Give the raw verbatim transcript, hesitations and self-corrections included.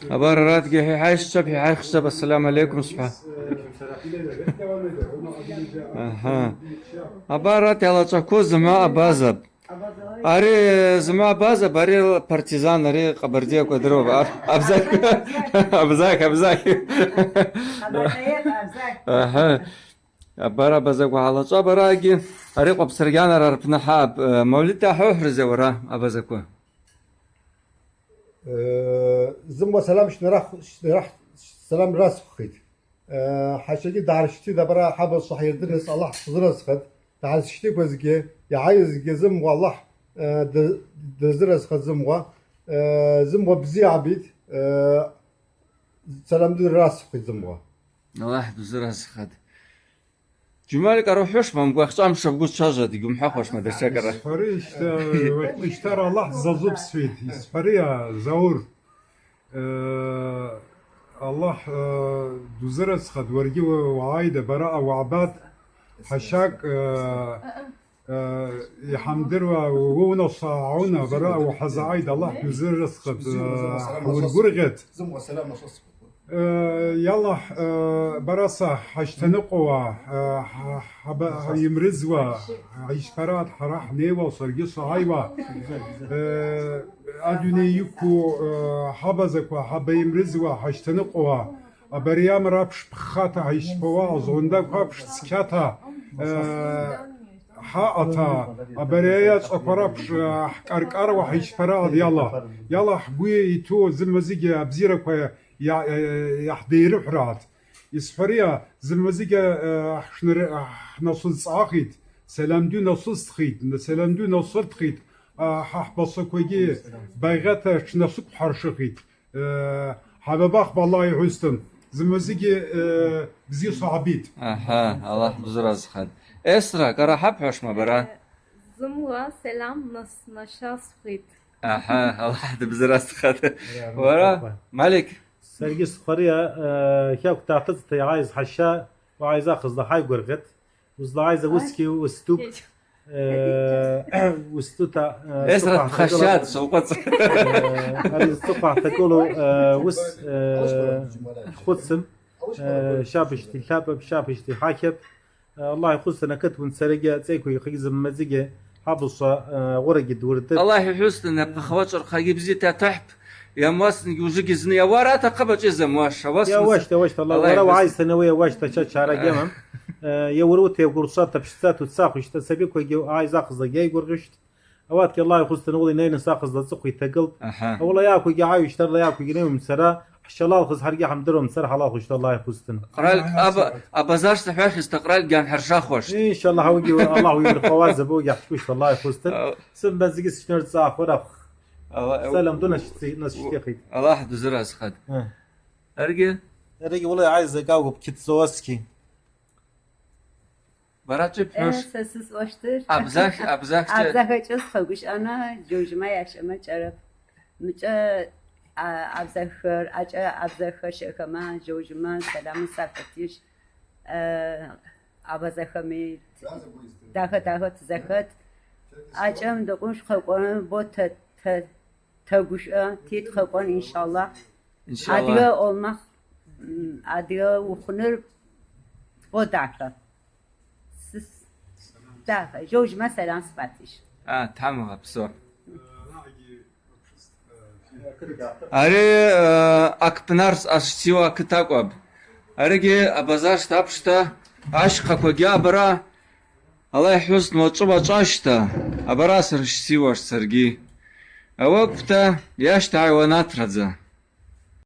Абар аратгьи хӏихӏайщчвапӏ, хӏихӏайхщчвапӏ, ассаламу алейкум схӏва. Аха. Абар арат йалачӏваквуз зымгӏва абазапӏ. Ари зымгӏва абазапӏ, ари партизан, ари къабардейква дыргӏвапӏ. Аб-, абзахь, абзахь, абзахь. Аха. Абар абазаква гӏалачӏва барагьи, ари къвабсаргьанара рпны хӏа, э, мавлид ахӏухрыза уара абазаква? Э, зымгӏва салам шнарах, шнарах салам расхъхитӏ. Э, хӏачагьи дгӏарщтитӏ абара хӏаба швахӏйырдырныс Аллахӏ дгьзыразхъатӏ. Дгӏазщтиквазгьи, йгӏайызгьи зымгӏва Аллахӏ, э, д-, дгьзыразхъатӏ зымгӏва. Э, зымгӏва бзи абитӏ. Э, салам ду расхъхитӏ зымгӏва. Аллахӏ дгьзыразхъатӏ. Джумалик, арахӏвушма, мгвахчӏамша бгвы чважватӏ, йгьумхӏвахуашма дырчакӏара. Йсхӏвари, йщта-, йсхӏвари, Аллахӏ дзазуб сфит, йсхӏвари, Заур. Э, Аллахӏ, э, дузыразхъатӏ, уаргьи уа-, уагӏайда, бараъа уагӏбатӏ, хӏащакӏ, э, э, йхӏамдыруа, уыунашва агӏуна, бараъа ухӏазагӏайда, Аллахӏ дузыразхъатӏ, э, хӏуыргвыргъьатӏ. Э, йаллахӏ, э, бараса хӏащтаныкъвауа, э, хӏа-, хӏаба-, хӏайымрызуа, хӏайщпара хӏара хӏнеуа, саргьи сагӏайуа, э, адуней йыкву, э, хӏабазаква хӏабайымрызуа, хӏащтаныкъвауа, абари амра апш пхата хӏайщпауа, азгъвандаква апш цкьата, э, хӏаъата, абари ацӏаква рапш, э, хӏкъаркъаруа хӏайщпара, йаллахӏ. Йаллахӏ, хӏгвы йту зымгӏвазыгьи абзираква йа-, йа-, йа-, йахӏдайрыхӏврагӏат. Йсхӏвария, зымгӏвазыгьи, э, хӏшнар-, хӏнасузцӏгӏахитӏ, салам ду насузтхитӏ, салам ду насыртхитӏ, а, хӏа хӏбасаквагьи байгъата тшнасыквхӏаршахитӏ. Э, хӏабабахъ балла йхӏвузтын, зымгӏвазыгьи, э, бзи сагӏбитӏ. Аха, Аллахӏ бзуразхъатӏ. Эсра, кӏара хӏабхӏвашма бара? Зымгӏва салам нас-, насазхъитӏ. Аха, Аллахӏ дбзуразхъатӏ. Уара, Малик? Саргьи схъвария, э, хакв тахъыцӏта йгӏайыз хӏаща, уагӏайзахъызла хӏайгвыргъьатӏ. Узлагӏайза уыски уступӏ. Э, устута, э, Эсра сцӏыхъва хӏтакӏылу, дхащатӏ, сукъвыцӏ. Э, ари сцӏыхъва хӏтакӏылу, э, уыс, э, хӏхъвыцым. Э, щапӏыжьти лъапӏапӏ, щапӏыжьти хӏахьапӏ. Аллахӏ йхъвызтын, акыт уынцарагьи ацӏайквагьи хъыгьи зымгӏвазыгьи хӏабызшва, э, гъварагьи дуыртӏытӏ. Аллахӏ йхӏвузтын, апхъахвачӏвархъагьи бзи татахӏвпӏ, йамуасынгьи ужвыгьи зны йауа арат ахъа бачӏвиза муаш, ауаса. Йауащта, йауащта, Аллахӏ, уара угӏайсынла ауи йауащта, ча чара гьама. Э, йаурута, йагвыршвата, пшдзата уцахуштӏ, асабиквагьи уагӏайзахъызла гьайгвыргъьуштӏ. Ауатгьи Аллахӏ йхъвызтын, уыла йнайын йсахъызла ацӏыхъва йтагылтӏ. Аха. Ауыла йаквугьи гӏайущтӏ, арла йаквугьи йнайуамцара, хӏшалалхыз хӏаргьи хӏамдыруамцара хӏалалхуштӏ, Аллахӏ йхъвызтын. Къраль аба-, абазаршта хӏвахьызта къральгьи гьанхӏыршахуаштӏ. Иншаллах, ауыгьи Аллахӏ уйурхауаза, ауыгьи хӏчпуштӏ, Аллахӏ йхъвызтын. Ау. Сымбазгьи счныр цӏа ахвырахв. Алла-, Салам ду нас-, насщтихитӏ. Аллахӏ дузыразхъатӏ. Э. Арги? Арги уыла йгӏайза гагу Китзовский. Бара чӏвы пхӏвуш? Э, са сызкъваштыр. Абзахь, абзахь чӏвы. Абзахь чӏвы схъагвышӏана, жьужьма йащама чӏарап. Мчӏа, а, абзахьыр, ачӏа абзахьыр шахама, жьужьма, саламы сафатиш. Э, абазахами, даха, даха тзахат. Ачӏам дакъуш хъакъван, бо та, та, тагушӏа, тит хъакъван, иншаллах. Иншаллах. Адыга олмах, м, адыга ухъуныр тбо даха. Сыс-, даха, жьужьма салам сфатиш. А, тамагъа, псо. Ари, э, Акпнар ашсиуа акыт акӏвапӏ. Аригьи абазаршта апшта ащхъаквагьи абара, Аллахӏ йхӏвузтын, уачӏвы уачӏващта, абара сырщтиуаш саргьи. Ауи акӏвпӏта йащтагӏай уанатрадза.